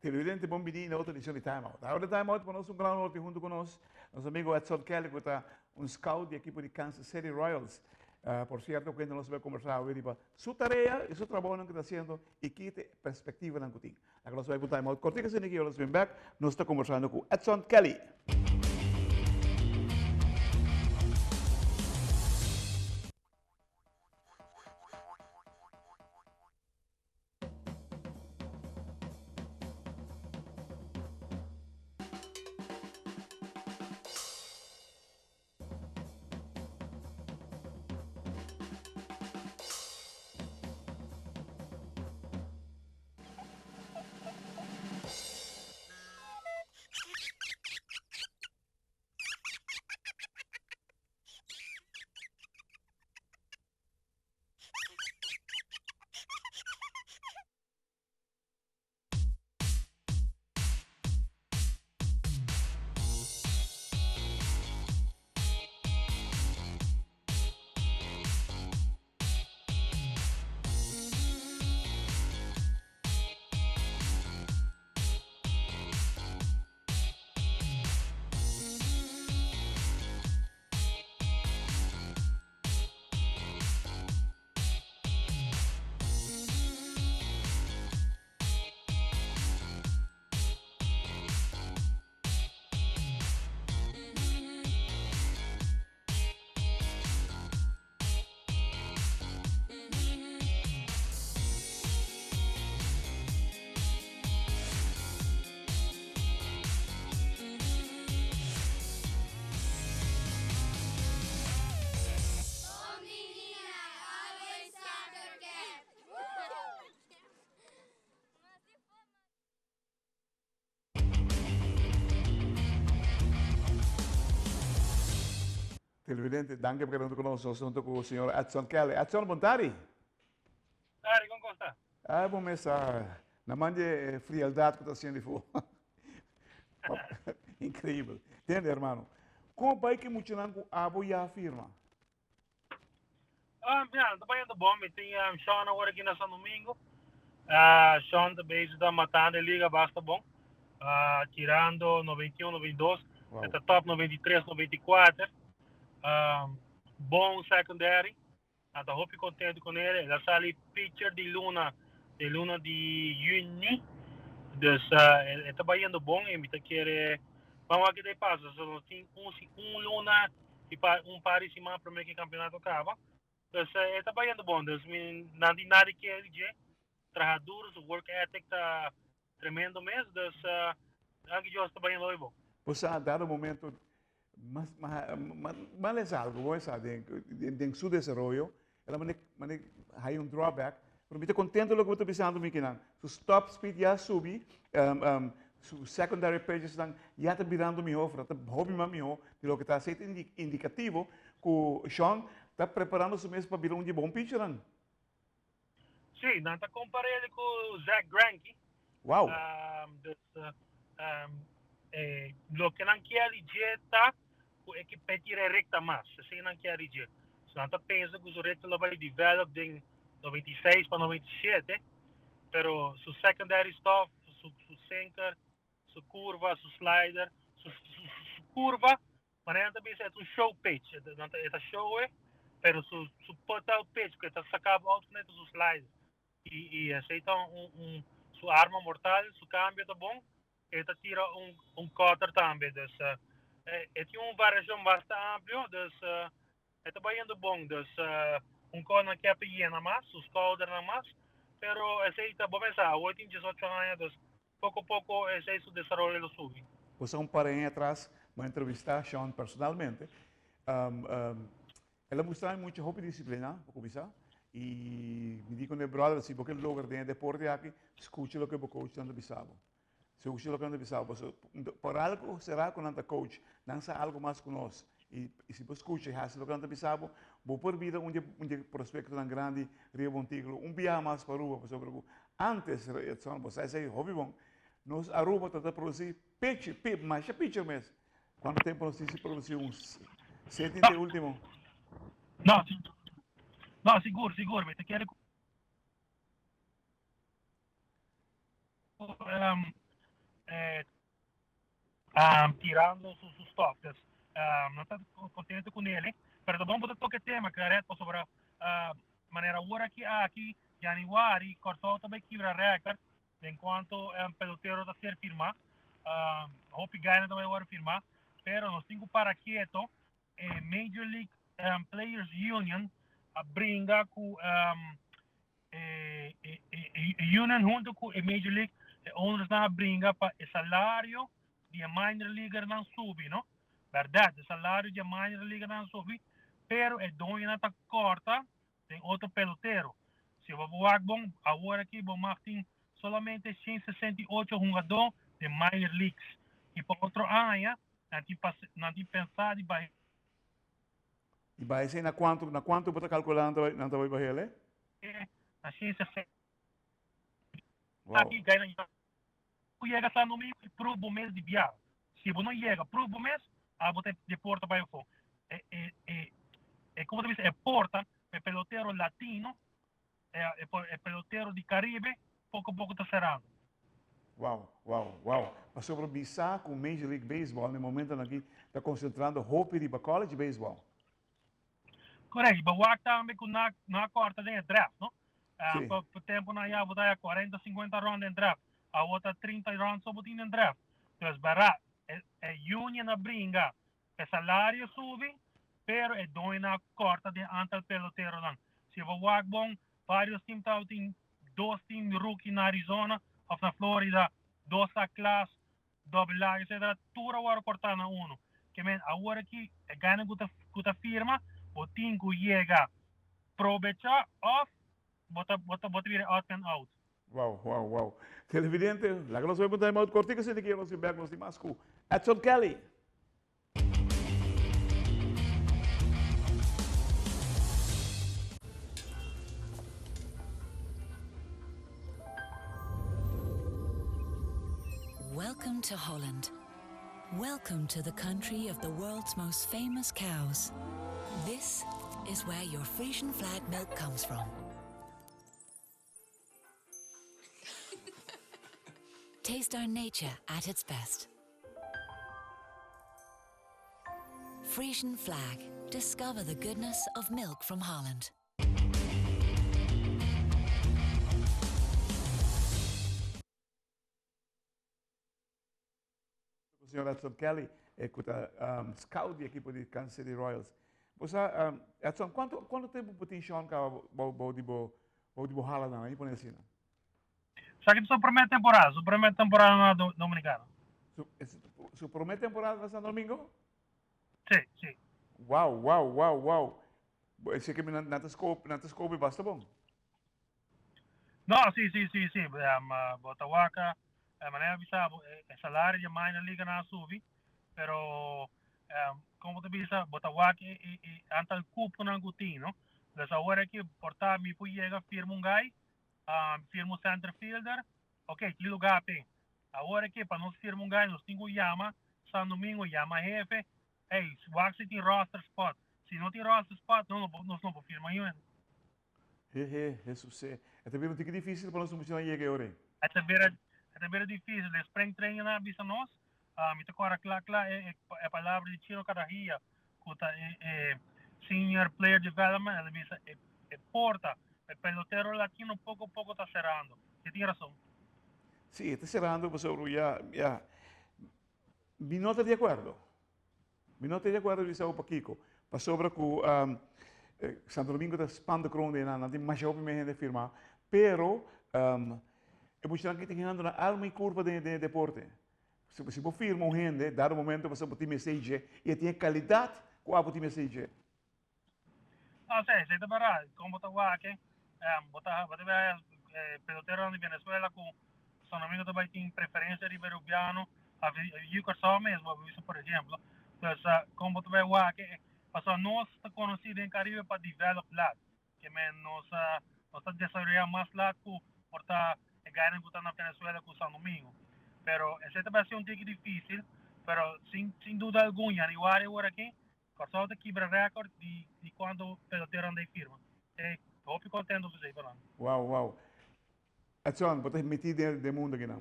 Televidente bon bini na otro edicion di Time Out. Ahora Time Out pa nos un gran honor tin hunto cu nos, nos amigo Edson Kelly cu ta un scout di ekipo di Kansas City Royals. Por cierto cu nos bay conversa awe riba su tarea y su trabaonan cu ta haciendo y ki ta e perspectivanan cu tin. Laga nos bay pa un Time Out cortico asina aki ora nos bin bek nos ta conversando cu Edson Kelly. Televidente, danki pa keda hunto ku nos. Nos ta hunto ku señor Edson Kelly. Edson, bon tardi. Tardi, kon kosta? Ah, bon mes. Na man di e frialdad ku ta haciendo di for. Increíbel. Tende, hermano. Kon bai ku e muchanan ku abo ya firma? Um, ja, ta bayendo bon. Mi tin um, Sean awor aki na San Domingo. Sean ta bezig ta matando e liga basta bon. Tirando 91, 92. Wow. E ta top 93, 94. Um, bon secondary. Nan ta hopi contento con ele. El a sali pitcher di luna, di luna di juni. Dus e ta bayendo bon y mi ta kere ban wak kita e pasa. So nos tin un, un luna y pa, un par di siman prome que campeonato caba. Dus e ta bayendo bon. Dus mi nan tin nada di kere di dje. Traha duro, su work ethic ta tremendo mes. Dus danki Dios ta bayendo hopi bon. Bo sa dado momento mas mas mas les algo bo sa den den su desaroyo el a mane mane hay un drawback pero mi ta contento loke bo ta bisando mi kinan su stop speed ya a subi su secondary pitches nan ya ta birando miho of ta hopi mas miho di loke ta haci ta indicativo cu Sean ta preparando su mes pa bira un di e bon pitchernan. Sí, nan ta compar'el cu Zack Greinke. Wow. Dus loke nan kier di dje ta cu e ke tira e recta mas. Esey nan kier di dje. So nan ta pensa cu su recta lo bay develop den 96 pa 97, pero su secondary stuff, su sinker, su curva, su slider, su curva, Manera nan ta bisa e ta un show pitch, e ta e ta show e, pero su su put out pitch ku e ta saka bo out kuné ta su slider. I i esei ta un un su arma mortal, su kambio ta bon, e ta tira un un cutter tambe, dus e e tin un variashon basta amplio, dus e ta bayendo bon, dus un kos nan ke pa yena mas, su skoudernan mas, pero esei ta bo mesa, awor e tin diesocho aña, dus Poco poco esey su desaroyo lo subi. Pues un par aña atras mi a entrevista Sean personalmente. El a mustra mi mucha hopi disciplina, pa cuminsa, y mi di con e brother, si bo ke logra den e deporte aki, scucha loke bo coachnan ta bisa bo. Scucha loke nan ta bisa bo, pasobra por algo sera cu nan ta coach, nan sa algo mas cu nos. Y si bo scucha y haci loke nan ta bisa bo, bo por bira un di e prospectonan grandi riba Monticulo. Un biaha mas pa Aruba, pasobra cu antes, Edson, bo sa esey hopi bon, nos Aruba ta ta produci pechi, masha picher mes. Cuanto tempo nos tin si produci un seti te ultimo? No, no, sigur, sigur. Mi ta kere cu. eh, tirando su, su stop. Dus, no ta contento con ele. Pero ta bom toque tema, Claret, sobre manera awor aki aki, januari, Kòrsou tambe kibra record en cuanto pelotero ta ser firma. Hopi gana tambe awor firma. Pero nos tin cu para keto. Major League Players Union a bringa cu union hunto cu e Major League e owners nan a bringa pa e salario di e minor leaguer nan subi, no? Berdad, e salario di e minor leaguer nan subi, pero e doño nan ta corta den otro pelotero. Si bo wak bon, awor aki bo mag tin solamente 168 hungador den minor leagues. Y pa otro aña, nan tin, nan tin pensa di baha. Y baha esey na cuanto, na cuanto bo ta calcula nan ta bay bahele? Na 160. Aki gay nan ku yega San Domingo y proof bo mes di bia. Si bo no yega proof bo mes, abo ta deporta bay afo. E, e, e, e como ta bisa, e porta e pelotero latino, e, e, e pelotero di Caribe, poco poco ta cerrando. Wow. Pasobra bisa cu Major League Baseball na e momentonan aki ta concentrando hopi riba college baseball. Correct. Bo wak tambe cu na na corta den e draft, no? Pa, pa tempo na ya bo ta ya 40, 50 round den draft. Awo ta 30 round so bo tin den draft. Dus bara, e, e union a bringa, e salario subi, pero e doño na corta den aantal peloteronan. Si bo wak bon, varios team tau tin dos team rookie na Arizona of na Florida, dos A class, double A, etc. Tur a wòrdu kòrtá na unu. Ke men awor aki e gana ku ta ku ta firma, bo tin ku yega probechá òf bo ta bo ta bo ta bira out and out. Wow. Televidente, laga nos bai pa un time out kortiko asina ki nos bin bèk nos tin mas ku Edson Kelly. Welcome to Holland. Welcome to the country of the world's most famous cows. This is where your Frisian flag milk comes from. Taste our nature at its best. Frisian flag. Discover the goodness of milk from Holland. Señor Edson Kelly, cu ta scout di equipo di Kansas City Royals. Bo sa, Edson, cuanto, cuanto tempo bo tin Sean caba bou, bou di bo, bou di bo hala nan, ahí pone asina? Sa ki su primer temporada, su primer temporada na Dominicana. Su, su primer temporada na Santo Domingo? Si, si. Wow. Bo, esei ke mi nan, nan ta scope, nan ta scope basta bon. No, si, si, si, si. Bo ta wak, manera bisa bo, e salario di minor league nan a subi, pero como ta bisa, bo ta wak e, e, e aantal cuponan cu tin, no? Dus awor aki por ta mi por yega firma un guy, firma un center fielder, ok, tin lugar p'e. Awor aki pa nos firma un guy nos tin cu yama San Domingo, yama hefe, hey, wak si tin roster spot. Si no tin roster spot, no, no, nos no por firma niun hende. He he, Jesuse. E ta bira un tiki dificil pa nos muchanan yega e ora ei. E ta bira, e ta bira dificil. E spring training nan a bisa nos, mi ta kora kla kla e, e, e palabra di Chino Carajilla, ku ta e, e senior player development, el a bisa e, e porta, e pelotero latino poko poko ta serando. E tin rason. Sí, e ta serando pasobra ya, ya, mi no ta di akuerdo. Mi no ta di akuerdo di esau pakiko. Pasobra ku Santo Domingo ta span de kroon den nan, nan tin masha hopi men hende firma, pero e muchanan aki ta hinando nan alma i kurpa den e deporte. Si bo firma un hende, dado momento pasobra bo tin mester dje i e tin e kalidat ku abo tin mester dje. No sé, esei ta berdad. Kon bo ta wak, bo ta bo ta bira peloteronan di Venezuela ku Santo Domingo ta bai tin preferensia riba e Rubiano, of yu Kòrsou mes bo a bisa por ehemplo. Pues kon bo ta bai wak, pasobra nos ta konosí den Karibe pa develop lat. Ke men nos nos ta desaroyá mas lat ku por ta e gainan ku ta na Venezuela ku Santo Domingo. Pero esei ta bai ser un tiki difísil, pero sin sin duda algun yanüari awor aki Kòrsou ta kibra rèkòrt di di kuantu peloteronan ta firma. E hopi kontento pa esei pa nan. Wow, wow. Edson, bo ta metí den den mundo akinan.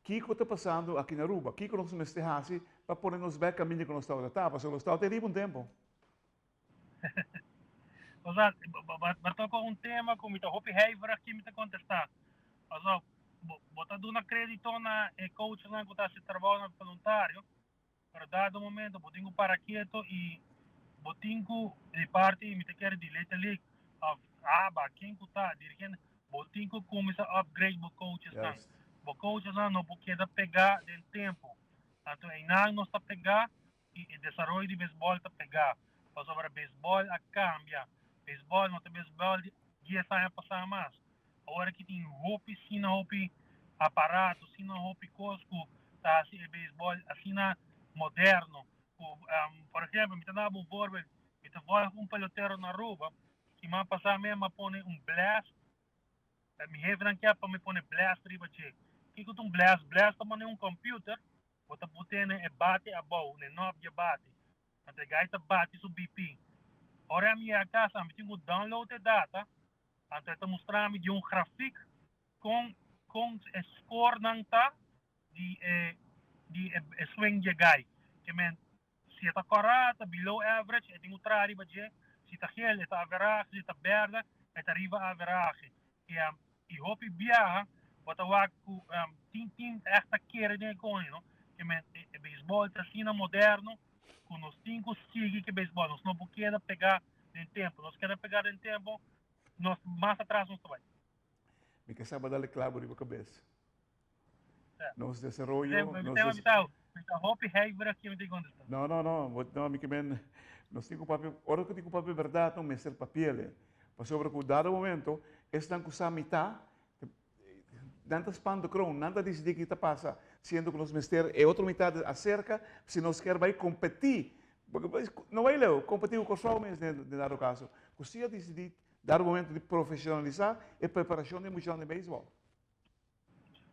Kiko ta pasando aki na Aruba? Kiko nos mester hasi pa pone nos bek kaminda ku nos tabata ta? Pasobra nos tabata riba un tempu. Osea, bo toka un tema ku mi ta hopi huiverig ki mi ta kontestá. Pasobra bo ta duna krédito na e coachnan ku ta hasi trabounan voluntario, pero dado momento bo tin ku para keto i bo tin ku di parti mi ta kere di Little League of ABA, ken ku ta dirigente, bo tin ku kuminsá upgrade bo coachesnan. Bo coachesnan no por keda pegá den tempu. Anto einan nos ta pegá i e desaroyo di beisbòl ta pegá pasobra beisbòl a kambia. Beisbòl no ta beisbòl di dies aña pasá mas. Awor aki tin hopi asina hopi aparato, asina hopi kos ku ta hasi e beisbòl asina moderno. Ku, por ehèmpel, mi ta daba un voorbeeld, mi ta vòlg un pelotero na Aruba, siman pasá mi a pone un blast. Mi hefenan kier pa mi pone blast riba dje. Kiko ta un blast? Blast ta pone un computer, bo ta put'e e bate abou, na e nop dje bate. Anto e gai ta bati su BP. Ora ami yega cas, ami tin cu download e data, anto e ta mustra mi di un grafiek con con e scorenan ta di e di e swing dje gai. Ke men Si e ta kòrá, ta below average, e tin un tra riba dje. Si ta gel, e ta averahe, si ta bèrdè, e ta riba averahe. I, i hopi biaha bo ta wak ku tin tin ègt ta kere den e koño, no? Ke men e, e beisbòl ta asina moderno ku nos tin ku sigui ku e beisbòl. Nos no por keda pegá den tempu. Nos keda pegá den tempu, nos mas atras nos ta bai. Mi ke sa bo dal e klabo riba kabes. Nos desaroyo... Nos des... No, no, no, no, mi ke men, nos tin ku papia, ora ku tin ku papia bèrdat, no mester papiele. Pasobra ku dado momento, esnan ku sa mitá, nan ta span de kroon, nan ta disidí ki ta pasa, siendo ku nos mester e otro mitá aserka, si nos kier bai kompetí, no bai leu, kompetí ku Kòrsou mes den dado kaso, ku si a disidí dado momento di profeshonalisá e preparashon di e muchanan di beisbòl.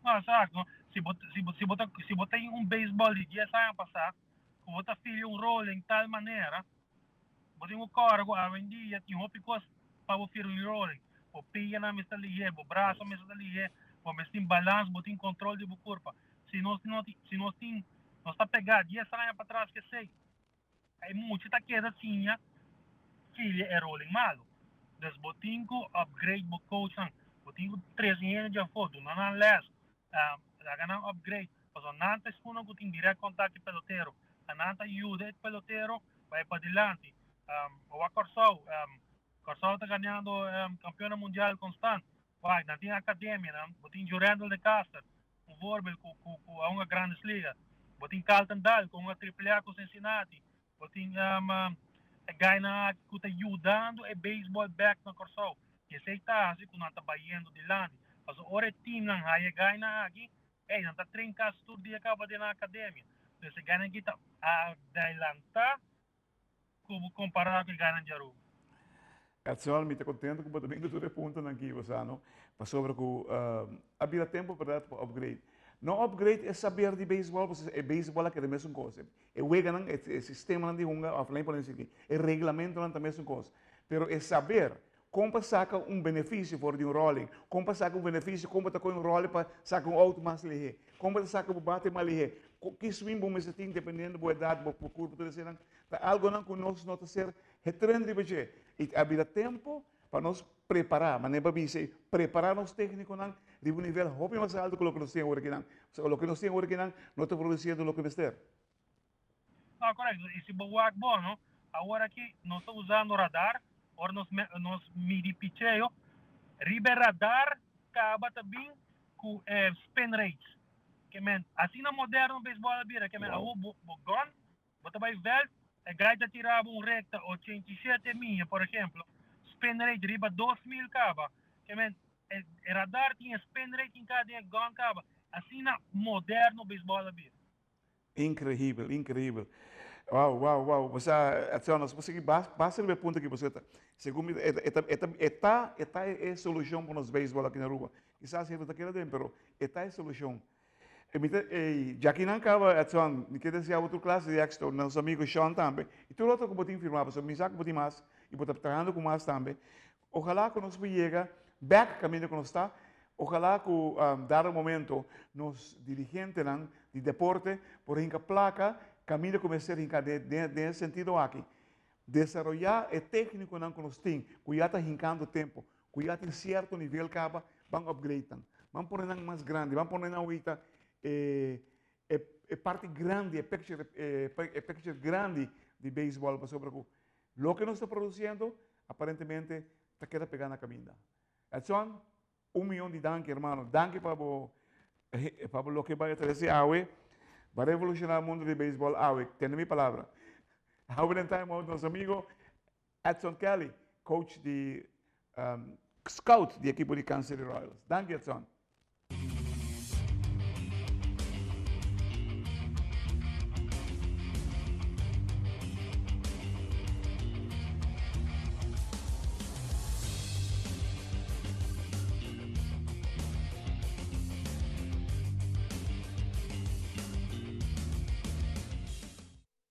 No, exacto. Si bo, si bo, si bo ta, si bo tin un baseball di 10 aña pasá, ku bo ta fili un rol en tal manera, bo tin ku kòrda ku awendia tin hopi kos pa bo firi un rolling. Bo pianan mester lihé, bo braso mester ta lihé, bo mester tin balans, bo tin kontrol di bo kurpa. Si nos no tin, si nos tin, nos ta pegá 10 aña patras k'esei, E mucha ta keda siña filia e rolling malo. Dus bo tin ku upgrade bo coachnan. Bo tin ku trese hende dje afó, duna nan les, laga nan upgrade. Pasobra nan ta esunnan ku tin direct contact ku e pelotero. Ta nan ta yuda e pelotero bai padilanti. Bo wak Kòrsou, Kòrsou ta ganando kampionan mundial konstant. Wak, nan tin akademianan. Bo tin Jurendel de Caster, un voorbeeld ku ku ku a hunga Grandes Ligas. Bo tin Carlton Dahl ku a hunga Triple A ku Cincinnati. Bo tin e gainan aki ku ta yudando e beisbòl bèk na Kòrsou. I esei ta hasi ku nan ta bayendo dilanti. Pasobra ora e timnan haya e gainan aki, ey, nan ta train kasi tur dia kaba den nan akademia. Entonces e gainan aki ta adelantá ku bo kompará ku e gainan di Aruba. Edson, mi ta contento cu bo ta bin cu tur e puntonan aki, bo sa no? Pasobra cu a bira tempo berdad pa upgrade. No upgrade e saber di baseball, pasobra e baseball a keda mesun cos. E weganan, e sistemanan di hunga, of lain por esaki, e reglamentonan ta mesun cos. Pero e saber con pa saca un beneficio for di un rolling, con pa saca un beneficio, con bo ta coge un rolling pa saca un auto mas lihe, con bo ta saca bo bate mas lihe, ki swing bo mester tin dependiendo bo edad, bo curpa, tur eseinan ta algonan cu nos no ta ser E tren riba dje. I a bira tempu pa nos prepará, manera bo a bisa ei, prepará nos téknikonan riba un nivel hopi mas altu ku loke nos tin awor akinan. Pasobra loke nos tin awor akinan no ta produsiendo loke mester. No, korekto. I si bo wak bo, no, awor aki nos ta usando radar, ora nos nos midi picheo, riba e radar kaba ta bin ku e spin rates. Ke men, asina moderno beisbòl a bira, ke men awor bo bo gun Bo ta bai veld, e guy ta tira bo un recta 87 miya, por ejemplo, spin rate riba 2000 caba. Ke men, e radar tin e spin rate in cada den e gun caba. Asina moderno baseball a bira. Increíbel, increíbel. Wow, wow, wow. Bo sa, Edson, nos por sigui basta riba e punto aki pasobra ta, segun mi, e ta, e ta, e ta, e ta e solucion pa nos baseball aki na Aruba. Kisas hende ta kere den, pero e ta e solucion. E mi ta, e djaki nan kaba, Edson, mi ke desea bo tur klase di éksito, nos amigo Sean tambe, i tur otro ku bo tin firmá, pasobra mi sa ku bo tin mas, i bo ta trahando ku mas tambe. Ojalá ku nos por yega bèk kaminda ku nos ta. Ojalá ku dado momento nos dirigentenan di deporte por hinka plaka kaminda ku mester hinka den e sentido aki. Desaroyá e téknikonan ku nos tin, ku ya ta hinkando tempu, ku ya tin sierto nivel kaba, ban upgrade nan. Ban pone nan mas grandi, ban pone nan awita e e parti grandi, e picture e picture grandi di beisbòl pasobra ku loke nos ta produsiendo aparentemente ta keda pegá na kaminda. Edson, un miyon di danki hermano. Danki pa bo pa bo loke bai a trese awe. Ba revoluciona mundo di beisbol awe. Tene mi palabra. Awe den Time Out nos amigo Edson Kelly, coach di scout di ekipo di Kansas City Royals. Danki, Edson.